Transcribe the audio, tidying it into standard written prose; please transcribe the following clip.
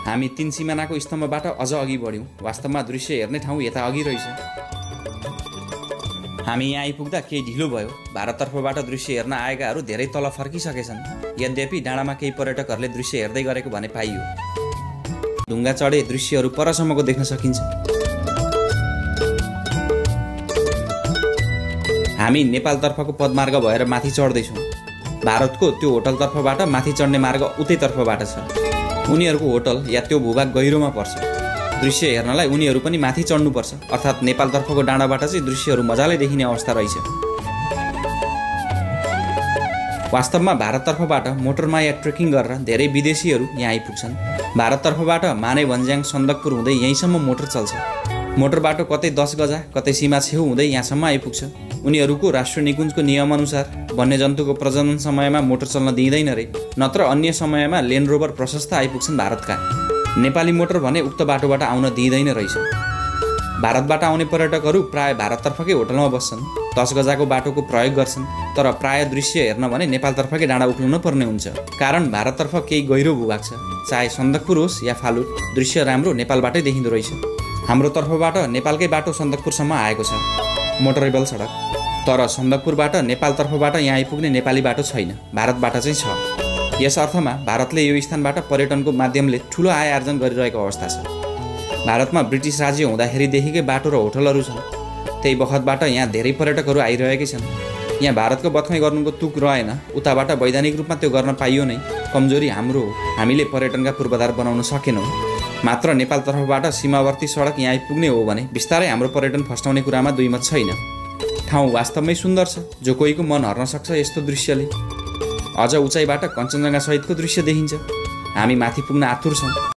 हामी तीन सिमानाको स्तम्भबाट अझ अघि बढ्यौँ। वास्तवमा दृश्य हेर्ने ठाउँ यता अघि रहेछ। हामी यहाँ आइपुग्दा केही ढिलो भयो। भारततर्फबाट दृश्य हेर्न आएकाहरू धेरै तल फर्किसकेछन्। यद्यपि डाँडामा केही पर्यटकहरूले दृश्य हेर्दै गरेको भने पाइयो। ढुङ्गा चढे दृश्यहरू परसम्मको देख्न सकिन्छ। हामी नेपालतर्फको पदमार्ग भएर माथि चढ्दैछौँ। भारतको त्यो होटलतर्फबाट माथि चढ्ने मार्ग उतैतर्फबाट छ। उनीहरूको होटल या त्यो भूभाग गहिरोमा पर्छ। दृश्य हेर्नलाई उनीहरू पनि माथि चढ्नुपर्छ। अर्थात् नेपालतर्फको डाँडाबाट चाहिँ दृश्यहरू मजाले देखिने अवस्था रहेछ। वास्तवमा भारततर्फबाट मोटरमा या ट्रेकिङ गरेर धेरै विदेशीहरू यहाँ आइपुग्छन्। भारततर्फबाट माने भन्ज्याङ सन्दकपुर हुँदै यहीँसम्म मोटर चल्छ। मोटर बाटो कतै 10 गजा कतै सीमा छेउ हुँदै यहाँसम्म आइपुग्छ। उनीहरूको राष्ट्रिय निकुञ्जको नियमअनुसार वन्यजन्तुको प्रजनन समयमा मोटर चल्न दिइँदैन रे, नत्र अन्य समयमा ल्यान्ड रोभर प्रशस्त आइपुग्छन् भारतका। नेपाली मोटर भने उक्त बाटोबाट आउन दिइँदैन रहेछ। भारतबाट आउने पर्यटकहरू प्राय भारततर्फकै होटलमा बस्छन्, 10 गजाको बाटोको प्रयोग गर्छन्। तर प्राय दृश्य हेर्न भने नेपालतर्फकै डाँडा उक्लिन पर्ने हुन्छ। कारण भारततर्फ केही गहिरो भूभाग छ। चाहे सन्दकपुर होस् या फालुट, दृश्य राम्रो नेपालबाटै देखिँदो रहेछ। हाम्रो तर्फबाट नेपालकै बाटो सन्दकपुरसम्म आएको छ, मोटरेबल सडक। तर सन्दकपुरबाट नेपालतर्फबाट यहाँ आइपुग्ने नेपाली बाटो छैन, भारतबाट चाहिँ छ। यस अर्थमा भारतले यो स्थानबाट पर्यटनको माध्यमले ठुलो आय आर्जन गरिरहेको अवस्था छ। भारतमा ब्रिटिस राज्य हुँदाखेरिदेखिकै बाटो र होटलहरू छन्। त्यही बखतबाट यहाँ धेरै पर्यटकहरू आइरहेकै छन्। यहाँ भारतको बदखै गर्नुको तुक रहेन। उताबाट वैधानिक रूपमा त्यो गर्न पाइयो नै। कमजोरी हाम्रो हो, हामीले पर्यटनका पूर्वाधार बनाउन सकेनौँ। मात्र नेपालतर्फबाट सीमावर्ती सडक यहाँ आइपुग्ने हो भने बिस्तारै हाम्रो पर्यटन फस्टाउने कुरामा दुई मत छैन। ठाउँ वास्तवमै सुन्दर छ। जो कोहीको मन हर्न सक्छ यस्तो दृश्यले। अझ उचाइबाट कञ्चनजङ्घा सहितको दृश्य देखिन्छ। हामी माथि पुग्न आतुर छौँ।